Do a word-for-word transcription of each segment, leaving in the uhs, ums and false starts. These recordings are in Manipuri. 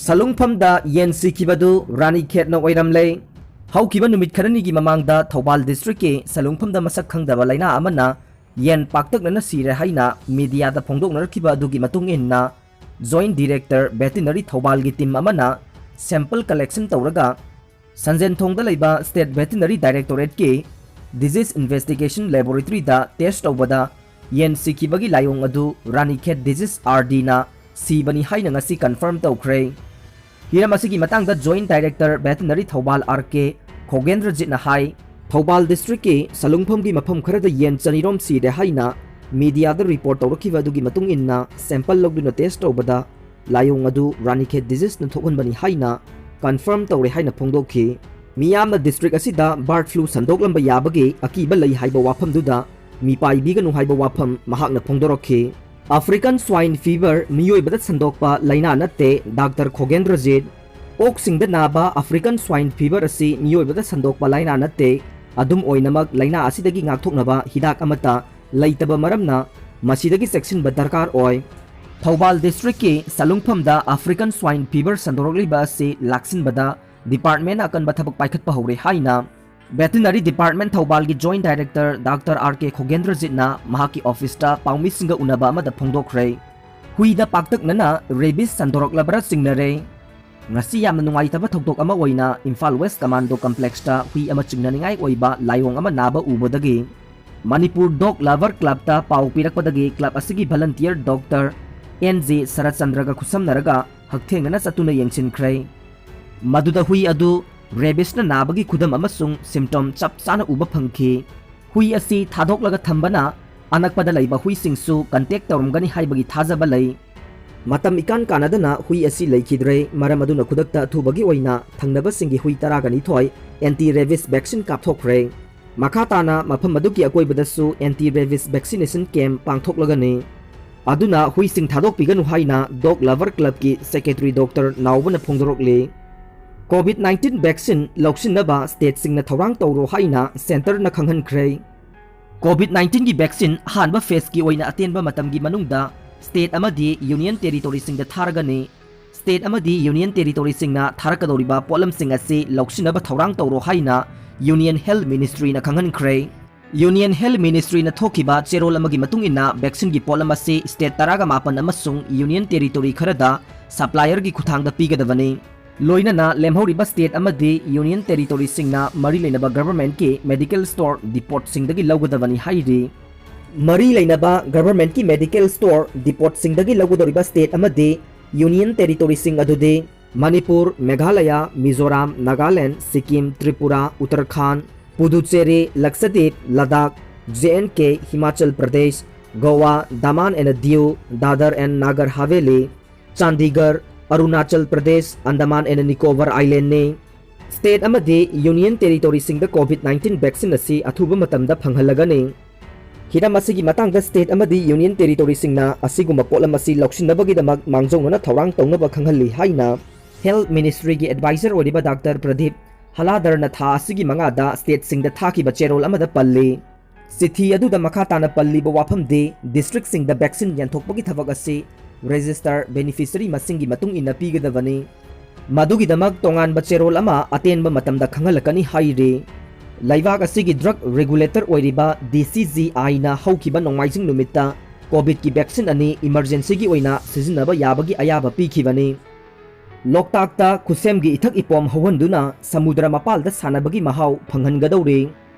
ꯁꯂꯨꯡꯐꯝꯗ ꯌꯦꯟ ꯁꯤꯈꯤꯕꯗꯨ ꯔꯥꯅꯤ ꯈꯦꯠꯅ ꯑꯣꯏꯔꯝꯂꯦ꯫ ꯍꯧꯈꯤꯕ ꯅꯨꯃꯤꯠ ꯈꯔꯅꯤꯒꯤ ꯃꯃꯥꯡꯗ ꯊꯧꯕꯥꯜ districtꯀꯤ ꯁꯂꯨꯡꯐꯝꯗ ꯃꯁꯛ ꯈꯪꯗꯕ ꯂꯩꯅꯥ ꯑꯃꯅ ꯌꯦꯟ ꯄꯥꯛꯇꯛꯅꯅ ꯁꯤꯔꯦ ꯍꯥꯏꯅ mediaꯗ ꯐꯣꯡꯗꯣꯛꯅꯔꯛꯈꯤꯕ ꯑꯗꯨꯒꯤ ꯃꯇꯨꯡ ꯏꯟꯅ Joint Director Veterinary ꯊꯧꯕꯥꯜꯒꯤ team ꯑꯃꯅ sample collection ꯇꯧꯔꯒ ꯁꯟꯖꯦꯟꯊꯣꯡꯗ ꯂꯩꯕ State Veterinary Directorateꯀꯤ Disease Investigation Laboratoryꯗ test ꯇꯧꯕꯗ ꯌꯦꯟ ꯁꯤꯈꯤꯕꯒꯤ ꯂꯥꯏꯑꯣꯡ ꯑꯗꯨ ꯔꯥꯅꯤꯈꯦꯠ disease RDꯅ ꯁꯤꯕꯅꯤ ꯍꯥꯏꯅ ꯉꯁꯤ confirm ꯇꯧꯈ꯭ꯔꯦ꯫ ꯍꯤꯔꯝ ꯑꯁꯤꯒꯤ ꯃꯇꯥꯡꯗ Joint Director Veterinary Thoubal R K ꯈꯣꯒꯦꯟꯗ꯭ꯔꯖꯤꯠꯅ ꯍꯥꯏ, ꯊꯧꯕꯥꯜ districtꯀꯤ ꯁꯂꯨꯡꯐꯝꯒꯤ ꯃꯐꯝ ꯈꯔꯗ ꯌꯦꯟ ꯆꯅꯤꯔꯣꯝ ꯁꯤꯔꯦ ꯍꯥꯏꯅ mediaꯗ report ꯇꯧꯔꯛꯈꯤꯕ ꯑꯗꯨꯒꯤ ꯃꯇꯨꯡ ꯏꯟꯅ sample ꯂꯧꯗꯨꯅ test ꯇꯧꯕꯗ ꯂꯥꯏꯑꯣꯡ ꯑꯗꯨ ꯔꯥꯅꯤꯈꯦꯠ diseaseꯅ ꯊꯣꯛꯍꯟꯕꯅꯤ ꯍꯥꯏꯅ confirm ꯇꯧꯔꯦ ꯍꯥꯏꯅ ꯐꯣꯡꯗꯣꯛꯈꯤ꯫ ꯃꯤꯌꯥꯝꯅ district ꯑꯁꯤꯗ bird flu ꯁꯟꯗꯣꯛꯂꯝꯕ ꯌꯥꯕꯒꯤ ꯑꯀꯤꯕ ꯂꯩ ꯍꯥꯏꯕ ꯋꯥꯐꯝꯗꯨꯗ ꯃꯤꯄꯥꯏꯕꯤꯒꯅꯨ ꯍꯥꯏꯕ ꯋꯥꯐꯝ ꯃꯍꯥꯛꯅ ꯐꯣꯡꯗꯣꯔꯛꯈꯤ꯫ African swine fever ꯃꯤꯑꯣꯏꯕꯗ ꯁꯟꯗꯣꯛꯄ ꯂꯩꯅꯥ ꯅꯠꯇꯦ, Doctor ꯈꯣꯒꯦꯟꯗ꯭ꯔꯖꯤꯠ꯫ ꯑꯣꯛꯁꯤꯡꯗ ꯅꯥꯕ African swine fever ꯑꯁꯤ ꯃꯤꯑꯣꯏꯕꯗ ꯁꯟꯗꯣꯛꯄ ꯂꯩꯅꯥ ꯅꯠꯇꯦ꯫ ꯑꯗꯨꯝ ꯑꯣꯏꯅꯃꯛ, ꯂꯩꯅꯥ ꯑꯁꯤꯗꯒꯤ ꯉꯥꯛꯊꯣꯛꯅꯕ ꯍꯤꯗꯥꯛ ꯑꯃꯠꯇ ꯂꯩꯇꯕ ꯃꯔꯝꯅ ꯃꯁꯤꯗꯒꯤ ꯆꯦꯛꯁꯤꯟꯕ ꯗꯔꯀꯥꯔ ꯑꯣꯏ꯫ ꯊꯧꯕꯥꯜ districtꯀꯤ ꯁꯂꯨꯡꯐꯝꯗ African swine fever ꯁꯟꯗꯣꯔꯛꯂꯤꯕ ꯑꯁꯤ ꯂꯥꯛꯁꯤꯟꯕꯗ departmentꯅ ꯑꯀꯟꯕ ꯊꯕꯛ ꯄꯥꯏꯈꯠꯄ ꯍꯧꯔꯦ ꯍꯥꯏꯅ Veterinary Department ꯊꯧꯕꯥꯜꯒꯤ Joint Director Doctor R K ꯈꯣꯒꯦꯟꯗ꯭ꯔꯖꯤꯠꯅ ꯃꯍꯥꯛꯀꯤ officeꯇ ꯄꯥꯎꯃꯤꯁꯤꯡꯒ ꯎꯅꯕ ꯑꯃꯗ ꯐꯣꯡꯗꯣꯛꯈ꯭ꯔꯦ꯫ ꯍꯨꯏꯗ ꯄꯥꯛꯇꯛꯅꯅ rabies ꯁꯟꯗꯣꯔꯛꯂꯕ꯭ꯔꯥ ꯆꯤꯡꯅꯔꯦ꯫ ꯉꯁꯤ ꯌꯥꯝꯅ ꯅꯨꯡꯉꯥꯏꯇꯕ ꯊꯧꯗꯣꯛ ꯑꯃ ꯑꯣꯏꯅ ꯏꯝꯐꯥꯜ West Commando Complexꯇ ꯍꯨꯏ ꯑꯃ ꯆꯤꯡꯅꯅꯤꯡꯉꯥꯏ ꯑꯣꯏꯕ ꯂꯥꯏꯑꯣꯡ ꯑꯃ ꯅꯥꯕ ꯎꯕꯗꯒꯤ ꯃꯅꯤꯄꯨꯔ Dog Lover Clubꯇ ꯄꯥꯎ ꯄꯤꯔꯛꯄꯗꯒꯤ club ꯑꯁꯤꯒꯤ volunteer Doctor N J ꯁꯔꯠꯆꯟꯗ꯭ꯔꯒ ꯈꯨꯠꯁꯝꯅꯔꯒ ꯍꯛꯊꯦꯡꯅꯅ ꯆꯠꯇꯨꯅ ꯌꯦꯡꯁꯤꯟꯈ꯭ꯔꯦ꯫ ꯃꯗꯨꯗ ꯍꯨꯏ ꯑꯗꯨ rabiesꯅ ꯅꯥꯕꯒꯤ ꯈꯨꯗꯝ ꯑꯃꯁꯨꯡ symptom ꯆꯞ ꯆꯥꯅ ꯎꯕ ꯐꯪꯈꯤ꯫ ꯍꯨꯏ ꯑꯁꯤ ꯊꯥꯗꯣꯛꯂꯒ ꯊꯝꯕꯅ ꯑꯅꯛꯄꯗ ꯂꯩꯕ ꯍꯨꯏꯁꯤꯡꯁꯨ contact ꯇꯧꯔꯝꯒꯅꯤ ꯍꯥꯏꯕꯒꯤ ꯊꯥꯖꯕ ꯂꯩ꯫ ꯃꯇꯝ ꯏꯀꯥꯟ ꯀꯥꯟꯅꯗꯅ ꯍꯨꯏ ꯑꯁꯤ ꯂꯩꯈꯤꯗ꯭ꯔꯦ, ꯃꯔꯝ ꯑꯗꯨꯅ ꯈꯨꯗꯛꯇ ꯑꯊꯨꯕꯒꯤ ꯑꯣꯏꯅ ꯊꯪꯅꯕꯁꯤꯡꯒꯤ ꯍꯨꯏ ꯇꯔꯥꯒ ꯅꯤꯊꯣꯏ anti rabies vaccine ꯀꯥꯞꯊꯣꯛꯈ꯭ꯔꯦ꯫ ꯃꯈꯥ ꯇꯥꯅ ꯃꯐꯝ ꯑꯗꯨꯒꯤ ꯑꯀꯣꯏꯕꯗꯁꯨ anti rabies vaccination camp ꯄꯥꯡꯊꯣꯛꯂꯒꯅꯤ꯫ ꯑꯗꯨꯅ ꯍꯨꯏꯁꯤꯡ ꯊꯥꯗꯣꯛꯄꯤꯒꯅꯨ ꯍꯥꯏꯅ Dog Lover Clubꯀꯤ secretary Doctor ꯅꯥꯎꯕꯅ ꯐꯣꯡꯗꯣꯔꯛꯂꯤ꯫ COVID nineteen vaccine ꯂꯧꯁꯤꯟꯅꯕ stateꯁꯤꯡꯅ ꯊꯧꯔꯥꯡ ꯇꯧꯔꯣ ꯍꯥꯏꯅ centreꯅ ꯈꯪꯍꯟꯈ꯭ꯔꯦ꯫ COVID nineteenꯒꯤ vaccine ꯑꯍꯥꯟꯕ phaseꯀꯤ ꯑꯣꯏꯅ ꯑꯇꯦꯟꯕ ꯃꯇꯝꯒꯤ ꯃꯅꯨꯡꯗ state ꯑꯃꯗꯤ union territoryꯁꯤꯡꯗ ꯊꯥꯔꯒꯅꯤ꯫ State ꯑꯃꯗꯤ Union Territoryꯁꯤꯡꯅ ꯊꯥꯔꯛꯀꯗꯧꯔꯤꯕ ꯄꯣꯠꯂꯝꯁꯤꯡ ꯑꯁꯤ ꯂꯧꯁꯤꯟꯅꯕ ꯊꯧꯔꯥꯡ ꯇꯧꯔꯣ ꯍꯥꯏꯅ Union Health Ministryꯅ ꯈꯪꯍꯟꯈ꯭ꯔꯦ꯫ Union Health Ministryꯅ ꯊꯣꯛꯈꯤꯕ ꯆꯦꯔꯣꯜ ꯑꯃꯒꯤ ꯃꯇꯨꯡ ꯏꯟꯅ, vaccineꯒꯤ ꯄꯣꯠꯂꯝ ꯑꯁꯤ state ꯇꯔꯥꯒ ꯃꯥꯄꯟ ꯑꯃꯁꯨꯡ Union Territory ꯈꯔꯗ supplierꯒꯤ ꯈꯨꯠꯊꯥꯡꯗ ꯄꯤꯒꯗꯕꯅꯤ꯫ ꯂꯣꯏꯅꯅ ꯂꯦꯝꯍꯧꯔꯤꯕ state ꯑꯃꯗꯤ Union Territoryꯁꯤꯡꯅ ꯃꯔꯤ ꯂꯩꯅꯕ governmentꯀꯤ medical store depotꯁꯤꯡꯗꯒꯤ ꯂꯧꯒꯗꯕꯅꯤ ꯍꯥꯏꯔꯤ꯫ ꯃꯔꯤ ꯂꯩꯅꯕ governmentꯀꯤ medical store depotꯁꯤꯡꯗꯒꯤ ꯂꯧꯒꯗꯧꯔꯤꯕ state ꯑꯃꯗꯤ Union Territoryꯁꯤꯡ ꯑꯗꯨꯗꯤ Manipur, Meghalaya, Mizoram, Nagaland, Sikkim, Tripura, Uttarakhand, Puducherry, Lakshadweep, Ladakh, J and K, Himachal Pradesh, Goa, Daman and Diu, Dadar and Nagar Haveli, Chandigarh, Arunachal Pradesh, Andaman and Nicobar ꯑꯥꯏꯂꯦꯟꯗꯅꯤ꯫ State ꯑꯃꯗꯤ Union Territoryꯁꯤꯡꯗ COVID nineteen vaccine ꯑꯁꯤ ꯑꯊꯨꯕ ꯃꯇꯝꯗ ꯐꯪꯍꯜꯂꯒꯅꯤ꯫ ꯍꯤꯔꯝ ꯑꯁꯤꯒꯤ ꯃꯇꯥꯡꯗ state ꯑꯃꯗꯤ Union Territoryꯁꯤꯡꯅ ꯑꯁꯤꯒꯨꯝꯕ ꯄꯣꯠꯂꯝ ꯑꯁꯤ ꯂꯧꯁꯤꯟꯅꯕꯒꯤꯗꯃꯛ ꯃꯥꯡꯖꯧꯅꯅ ꯊꯧꯔꯥꯡ ꯇꯧꯅꯕ ꯈꯪꯍꯜꯂꯤ ꯍꯥꯏꯅ Health Ministryꯒꯤ advisor ꯑꯣꯏꯔꯤꯕ Doctor ꯄ꯭ꯔꯗꯤꯞ ꯍꯂꯥꯗꯔꯅ ꯊꯥ ꯑꯁꯤꯒꯤ ꯃꯉꯥꯗ stateꯁꯤꯡꯗ ꯊꯥꯈꯤꯕ ꯆꯦꯔꯣꯜ ꯑꯃꯗ ꯄꯜꯂꯤ꯫ ꯆꯤꯊꯤ ꯑꯗꯨꯗ ꯃꯈꯥ ꯇꯥꯅ ꯄꯜꯂꯤꯕ ꯋꯥꯐꯝꯗꯤ, districtꯁꯤꯡꯗ vaccine ꯌꯦꯟꯊꯣꯛꯄꯒꯤ ꯊꯕꯛ ꯑꯁꯤ register beneficiary ꯃꯁꯤꯡꯒꯤ ꯃꯇꯨꯡ ꯏꯟꯅ ꯄꯤꯒꯗꯕꯅꯤ꯫ ꯃꯗꯨꯒꯤꯗꯃꯛ ꯇꯣꯉꯥꯟꯕ ꯆꯦꯔꯣꯜ ꯑꯃ ꯑꯇꯦꯟꯕ ꯃꯇꯝꯗ ꯈꯪꯍꯜꯂꯛꯀꯅꯤ ꯍꯥꯏꯔꯤ꯫ ꯂꯩꯕꯥꯛ ꯑꯁꯤꯒꯤ drug regulator ꯑꯣꯏꯔꯤꯕ DCGIꯅ ꯍꯧꯈꯤꯕ ꯅꯣꯡꯃꯥꯏꯖꯤꯡ ꯅꯨꯃꯤꯠꯇ COVIDꯀꯤ vaccine ꯑꯅꯤ emergencyꯒꯤ ꯑꯣꯏꯅ ꯁꯤꯖꯤꯟꯅꯕ ꯌꯥꯕꯒꯤ ꯑꯌꯥꯕ ꯄꯤꯈꯤꯕꯅꯤ꯫ ꯂꯣꯛꯇꯥꯛꯇ ꯈꯨꯠꯁꯦꯝꯒꯤ ꯏꯊꯛ ꯏꯄꯣꯝ ꯍꯧꯍꯟꯗꯨꯅ ꯁꯃꯨꯗ꯭ꯔ ꯃꯄꯥꯜꯗ ꯁꯥꯟꯅꯕꯒꯤ ꯃꯍꯥꯎ ꯐꯪꯍꯟꯒꯗꯧꯔꯤ꯫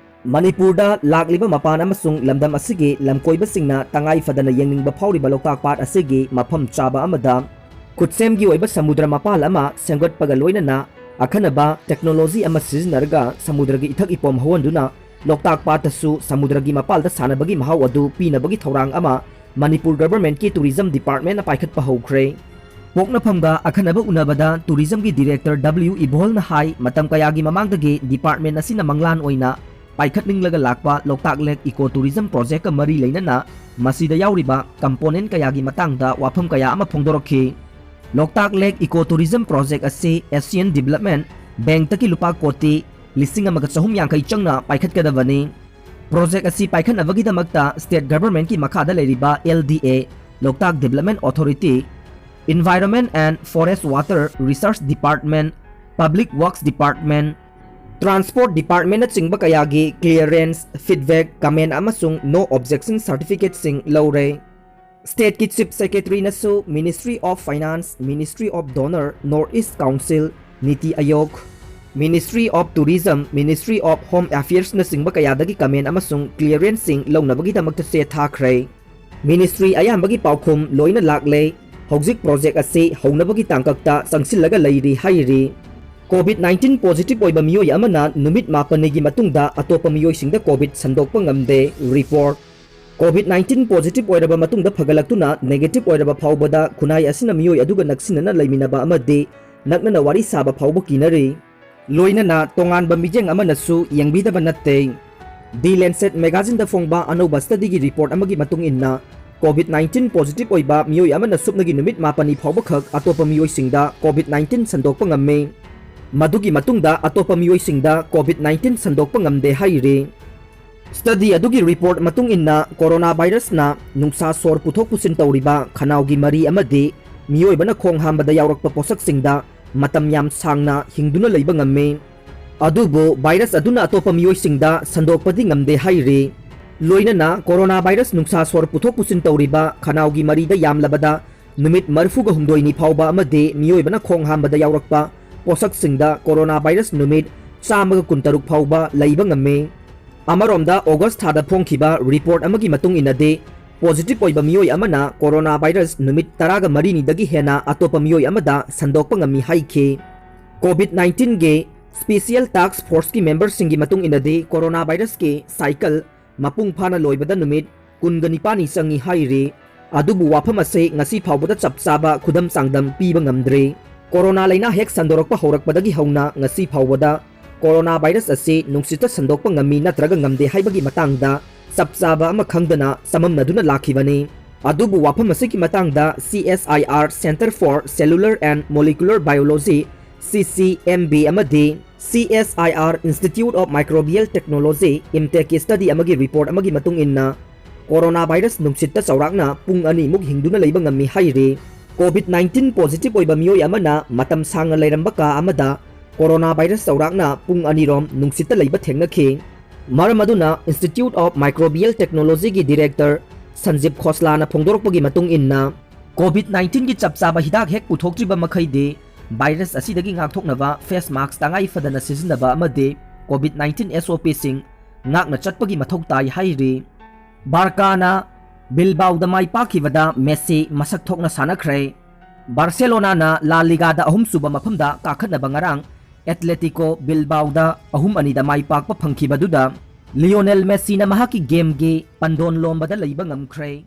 ꯃꯅꯤꯄꯨꯔꯗ ꯂꯥꯛꯂꯤꯕ ꯃꯄꯥꯟ ꯑꯃꯁꯨꯡ ꯂꯝꯗꯝ ꯑꯁꯤꯒꯤ ꯂꯝꯀꯣꯏꯕꯁꯤꯡꯅ ꯇꯉꯥꯏ ꯐꯗꯅ ꯌꯦꯡꯅꯤꯡꯕ ꯐꯥꯎꯔꯤꯕ ꯂꯣꯛꯇꯥꯛ ꯄꯥꯠ ꯑꯁꯤꯒꯤ ꯃꯐꯝ ꯆꯥꯕ ꯑꯃꯗ ꯈꯨꯠꯁꯦꯝꯒꯤ ꯑꯣꯏꯕ ꯁꯃꯨꯗ꯭ꯔ ꯃꯄꯥꯜ ꯑꯃ ꯁꯦꯝꯒꯠꯄꯒ ꯂꯣꯏꯅꯅ ꯑꯈꯟꯅꯕ technology ꯑꯃ ꯁꯤꯖꯤꯟꯅꯔꯒ ꯁꯃꯨꯗ꯭ꯔꯒꯤ ꯏꯊꯛ ꯏꯄꯣꯝ ꯍꯧꯍꯟꯗꯨꯅ ꯂꯣꯛꯇꯥꯛ ꯄꯥꯠꯇꯁꯨ ꯁꯃꯨꯗ꯭ꯔꯒꯤ ꯃꯄꯥꯜꯗ ꯁꯥꯟꯅꯕꯒꯤ ꯃꯍꯥꯎ ꯑꯗꯨ ꯄꯤꯅꯕꯒꯤ ꯊꯧꯔꯥꯡ ꯑꯃ ꯃꯅꯤꯄꯨꯔ governmentꯀꯤ tourism departmentꯅ ꯄꯥꯏꯈꯠꯄ ꯍꯧꯈ꯭ꯔꯦ꯫ ꯄꯣꯛꯅꯐꯝꯒ ꯑꯈꯟꯅꯕ ꯎꯅꯕꯗ tourismꯒꯤ director W ꯏꯕꯣꯍꯜꯅ ꯍꯥꯏ, ꯃꯇꯝ ꯀꯌꯥꯒꯤ ꯃꯃꯥꯡꯗꯒꯤ department ꯑꯁꯤꯅ ꯃꯪꯂꯥꯟ ꯑꯣꯏꯅ ꯄꯥꯏꯈꯠꯅꯤꯡꯂꯒ ꯂꯥꯛꯄ ꯂꯣꯛꯇꯥꯛ Lake Eco Tourism Projectꯀ ꯃꯔꯤ ꯂꯩꯅꯅ ꯃꯁꯤꯗ ꯌꯥꯎꯔꯤꯕ component ꯀꯌꯥꯒꯤ ꯃꯇꯥꯡꯗ ꯋꯥꯐꯝ ꯀꯌꯥ ꯑꯃ ꯐꯣꯡꯗꯣꯔꯛꯈꯤ꯫ ꯂꯣꯛꯇꯥꯛ Lake Eco Tourism Project ꯑꯁꯤ Asian Development Bankꯇꯒꯤ ꯂꯨꯄꯥ ꯀꯣꯇꯤ ꯂꯤꯁꯤꯡ ꯑꯃꯒ ꯆꯍꯨꯝ ꯌꯥꯡꯈꯩ ꯆꯪꯅ ꯄꯥꯏꯈꯠꯀꯗꯕꯅꯤ꯫ Project ꯑꯁꯤ ꯄꯥꯏꯈꯠꯅꯕꯒꯤꯗꯃꯛꯇ state governmentꯀꯤ ꯃꯈꯥꯗ ꯂꯩꯔꯤꯕ LDA, Loktak Development Authority, Environment and Forest Water Research Department, Public Works Department, Transport Departmentꯅꯆꯤꯡꯕ ꯀꯌꯥꯒꯤ clearance, feedback, comment ꯑꯃꯁꯨꯡ no objection certificateꯁꯤꯡ ꯂꯧꯔꯦ꯫ Stateꯀꯤ Chief Secretaryꯅꯁꯨ Ministry of Finance, Ministry of DoNER, North East Council, NITI Aayog, Ministry of Tourism, Ministry of Home Affairsꯅꯆꯤꯡꯕ ꯀꯌꯥꯗꯒꯤ comment ꯑꯃꯁꯨꯡ clearanceꯁꯤꯡ ꯂꯧꯅꯕꯒꯤꯗꯃꯛꯇ ꯆꯦ ꯊꯥꯈ꯭ꯔꯦ꯫ Ministry ꯑꯌꯥꯝꯕꯒꯤ ꯄꯥꯎꯈꯨꯝ ꯂꯣꯏꯅ ꯂꯥꯛꯂꯦ꯫ ꯍꯧꯖꯤꯛ project ꯑꯁꯤ ꯍꯧꯅꯕꯒꯤ ꯇꯥꯡꯀꯛꯇ ꯆꯪꯁꯤꯜꯂꯒ ꯂꯩꯔꯤ ꯍꯥꯏꯔꯤ꯫ COVID nineteen positive ꯑꯣꯏꯕ ꯃꯤꯑꯣꯏ ꯑꯃꯅ ꯅꯨꯃꯤꯠ ꯃꯥꯄꯟꯅꯤꯒꯤ ꯃꯇꯨꯡꯗ ꯑꯇꯣꯞꯄ ꯃꯤꯑꯣꯏꯁꯤꯡꯗ COVID ꯁꯟꯗꯣꯛꯄ ꯉꯝꯗꯦ꯫ Report꯫ COVID nineteen positive ꯑꯣꯏꯔꯕ ꯃꯇꯨꯡꯗ ꯐꯒꯠꯂꯛꯇꯨꯅ negative ꯑꯣꯏꯔꯕ ꯐꯥꯎꯕꯗ ꯈꯨꯟꯅꯥꯏ ꯑꯁꯤꯅ ꯃꯤꯑꯣꯏ ꯑꯗꯨꯒ ꯅꯛꯁꯤꯟꯅꯅ ꯂꯩꯃꯤꯟꯅꯕ ꯑꯃꯗꯤ ꯅꯛꯅꯅ ꯋꯥꯔꯤ ꯁꯥꯕ ꯐꯥꯎꯕ ꯀꯤꯅꯔꯤ꯫ ꯂꯣꯏꯅꯅ ꯇꯣꯉꯥꯟꯕ ꯃꯤꯠꯌꯦꯡ ꯑꯃꯅꯁꯨ ꯌꯦꯡꯕꯤꯗꯕ ꯅꯠꯇꯦ꯫ The Lancet magazineꯗ ꯐꯣꯡꯕ ꯑꯅꯧꯕ studyꯒꯤ report ꯑꯃꯒꯤ ꯃꯇꯨꯡ ꯏꯟꯅ, COVID nineteen positive ꯑꯣꯏꯕ ꯃꯤꯑꯣꯏ ꯑꯃꯅ ꯁꯨꯞꯅꯒꯤ ꯅꯨꯃꯤꯠ ꯃꯥꯄꯟꯅꯤ ꯐꯥꯎꯕꯈꯛ ꯑꯇꯣꯞꯄ ꯃꯤꯑꯣꯏꯁꯤꯡꯗ COVID nineteen ꯁꯟꯗꯣꯛꯄ ꯉꯝꯃꯤ꯫ ꯃꯗꯨꯒꯤ ꯃꯇꯨꯡꯗ ꯑꯇꯣꯞꯄ ꯃꯤꯑꯣꯏꯁꯤꯡꯗ COVID nineteen ꯁꯟꯗꯣꯛꯄ ꯉꯝꯗꯦ ꯍꯥꯏꯔꯤ꯫ Study ꯑꯗꯨꯒꯤ report ꯃꯇꯨꯡ ꯏꯟꯅ, corona virusꯅ ꯅꯨꯡꯁꯥ ꯁꯣꯔ ꯄꯨꯊꯣꯛ ꯄꯨꯁꯤꯟ ꯇꯧꯔꯤꯕ ꯈꯅꯥꯎꯒꯤ ꯃꯔꯤ ꯑꯃꯗꯤ ꯃꯤꯑꯣꯏꯕꯅ ꯈꯣꯡ ꯍꯥꯝꯕꯗ ꯌꯥꯎꯔꯛꯄ ꯄꯣꯠꯁꯛꯁꯤꯡꯗ ꯃꯇꯝ ꯌꯥꯝ ꯁꯥꯡꯅ ꯍꯤꯡꯗꯨꯅ ꯂꯩꯕ ꯉꯝꯃꯤ꯫ ꯑꯗꯨꯕꯨ virus ꯑꯗꯨꯅ ꯑꯇꯣꯞꯄ ꯃꯤꯑꯣꯏꯁꯤꯡꯗ ꯁꯟꯗꯣꯛꯄꯗꯤ ꯉꯝꯗꯦ ꯍꯥꯏꯔꯤ꯫ ꯂꯣꯏꯅꯅ corona virus ꯅꯨꯡꯁꯥ ꯁꯣꯔ ꯄꯨꯊꯣꯛ ꯄꯨꯁꯤꯟ ꯇꯧꯔꯤꯕ ꯈꯅꯥꯎꯒꯤ ꯃꯔꯤꯗ ꯌꯥꯝꯂꯕꯗ ꯅꯨꯃꯤꯠ ꯃꯔꯤꯐꯨꯒ ꯍꯨꯝꯗꯣꯏꯅꯤ ꯐꯥꯎꯕ ꯑꯃꯗꯤ ꯃꯤꯑꯣꯏꯕꯅ ꯈꯣꯡ ꯍꯥꯝꯕꯗ ꯌꯥꯎꯔꯛꯄ ꯄꯣꯠꯁꯛꯁꯤꯡꯗ corona virus ꯅꯨꯃꯤꯠ ꯆꯥꯝꯃꯒ ꯀꯨꯟꯇꯔꯨꯛ ꯐꯥꯎꯕ ꯂꯩꯕ ꯉꯝꯃꯤ꯫ ꯑꯃꯔꯣꯝꯗ, August ꯊꯥꯗ ꯐꯣꯡꯈꯤꯕ report ꯑꯃꯒꯤ ꯃꯇꯨꯡ ꯏꯟꯅꯗꯤ, positive ꯑꯣꯏꯕ ꯃꯤꯑꯣꯏ ꯑꯃꯅ corona virus ꯅꯨꯃꯤꯠ ꯇꯔꯥꯒ ꯃꯔꯤꯅꯤꯗꯒꯤ ꯍꯦꯟꯅ ꯑꯇꯣꯞꯄ ꯃꯤꯑꯣꯏ ꯑꯃꯗ ꯁꯟꯗꯣꯛꯄ ꯉꯝꯃꯤ ꯍꯥꯏꯈꯤ꯫ COVID nineteenꯒꯤ special task forceꯀꯤ memberꯁꯤꯡꯒꯤ ꯃꯇꯨꯡ ꯏꯟꯅꯗꯤ, corona virusꯀꯤ cycle ꯃꯄꯨꯡ ꯐꯥꯅ ꯂꯣꯏꯕꯗ ꯅꯨꯃꯤꯠ ꯀꯨꯟꯒ ꯅꯤꯄꯥꯟꯅꯤ ꯆꯪꯏ ꯍꯥꯏꯔꯤ꯫ ꯑꯗꯨꯕꯨ ꯋꯥꯐꯝ ꯑꯁꯤ ꯉꯁꯤ ꯐꯥꯎꯕꯗ ꯆꯞ ꯆꯥꯕ ꯈꯨꯗꯝ ꯆꯥꯡꯗꯝ ꯄꯤꯕ ꯉꯝꯗ꯭ꯔꯤ꯫ Corona ꯂꯩꯅꯥ ꯍꯦꯛ ꯁꯟꯗꯣꯔꯛꯄ ꯍꯧꯔꯛꯄꯗꯒꯤ ꯍꯧꯅ ꯉꯁꯤ ꯐꯥꯎꯕꯗ corona virus ꯑꯁꯤ ꯅꯨꯡꯁꯤꯠꯇ ꯁꯟꯗꯣꯛꯄ ꯉꯝꯃꯤ ꯅꯠꯇ꯭ꯔꯒ ꯉꯝꯗꯦ ꯍꯥꯏꯕꯒꯤ ꯃꯇꯥꯡꯗ ꯆꯞ ꯆꯥꯕ ꯑꯃ ꯈꯪꯗꯅ ꯆꯃꯝꯅꯗꯨꯅ ꯂꯥꯛꯈꯤꯕꯅꯤ꯫ ꯑꯗꯨꯕꯨ ꯋꯥꯐꯝ ꯑꯁꯤꯒꯤ ꯃꯇꯥꯡꯗ CSIR, Centre for Cellular and Molecular Biology, CCMB, ꯑꯃꯗꯤ CSIR Institute of Microbial Technology, IMTechꯀꯤ study ꯑꯃꯒꯤ report ꯑꯃꯒꯤ ꯃꯇꯨꯡ ꯏꯟꯅ, corona virus ꯅꯨꯡꯁꯤꯠꯇ ꯆꯥꯎꯔꯥꯛꯅ ꯄꯨꯡ ꯑꯅꯤꯃꯨꯛ ꯍꯤꯡꯗꯨꯅ ꯂꯩꯕ ꯉꯝꯃꯤ ꯍꯥꯏꯔꯤ꯫ COVID nineteen positive ꯑꯣꯏꯕ ꯃꯤꯑꯣꯏ ꯑꯃꯅ ꯃꯇꯝ ꯁꯥꯡꯅ ꯂꯩꯔꯝꯕ ꯀꯥ ꯑꯃꯗ corona virus ꯆꯥꯎꯔꯥꯛꯅ ꯄꯨꯡ ꯑꯅꯤꯔꯣꯝ ꯅꯨꯡꯁꯤꯠꯇ ꯂꯩꯕ ꯊꯦꯡꯅꯈꯤ꯫ ꯃꯔꯝ ꯑꯗꯨꯅ Institute of Microbial Technologyꯒꯤ director ꯁꯟꯖꯤꯞ ꯈꯣꯁꯂꯥꯅ ꯐꯣꯡꯗꯣꯔꯛꯄꯒꯤ ꯃꯇꯨꯡ ꯏꯟꯅ, COVID nineteen ꯒꯤ ꯆꯞ ꯆꯥꯕ ꯍꯤꯗꯥꯛ ꯍꯦꯛ ꯄꯨꯊꯣꯛꯇ꯭ꯔꯤꯕ ꯃꯈꯩꯗꯤ virus ꯑꯁꯤꯗꯒꯤ ꯉꯥꯛꯊꯣꯛꯅꯕ face mask ꯇꯉꯥꯏ ꯐꯗꯅ ꯁꯤꯖꯤꯟꯅꯕ ꯑꯃꯗꯤ COVID nineteen SOPꯁꯤꯡ ꯉꯥꯛꯅ ꯆꯠꯄꯒꯤ ꯃꯊꯧ ꯇꯥꯏ ꯍꯥꯏꯔꯤ꯫ ꯕꯥꯔꯀꯥꯅ ꯕꯤꯜꯕꯥꯎꯗ ꯃꯥꯏ ꯄꯥꯛꯈꯤꯕꯗ ꯃꯦꯁꯤ ꯃꯁꯛ ꯊꯣꯛꯅ ꯁꯥꯟꯅꯈ꯭ꯔꯦ꯫ ꯕꯥꯔꯁꯦꯂꯣꯅꯥꯅ ꯂꯥ ꯂꯤꯒꯥꯗ ꯑꯍꯨꯝꯁꯨꯕ ꯃꯐꯝꯗ ꯀꯥꯈꯠꯅꯕ ꯉꯔꯥꯡ ꯑꯦꯠꯂꯦꯇꯤꯀꯣ ꯕꯤꯜꯕꯥꯎꯗ ꯑꯍꯨꯝ ꯑꯅꯤꯗ ꯃꯥꯏ ꯄꯥꯛꯄ ꯐꯪꯈꯤꯕꯗꯨꯗ ꯂꯤꯑꯣꯅꯦꯜ ꯃꯦꯁꯤꯅ ꯃꯍꯥꯛꯀꯤ gameꯒꯤ ꯄꯟꯗꯣꯟ ꯂꯣꯝꯕꯗ ꯂꯩꯕ ꯉꯝꯈ꯭ꯔꯦ꯫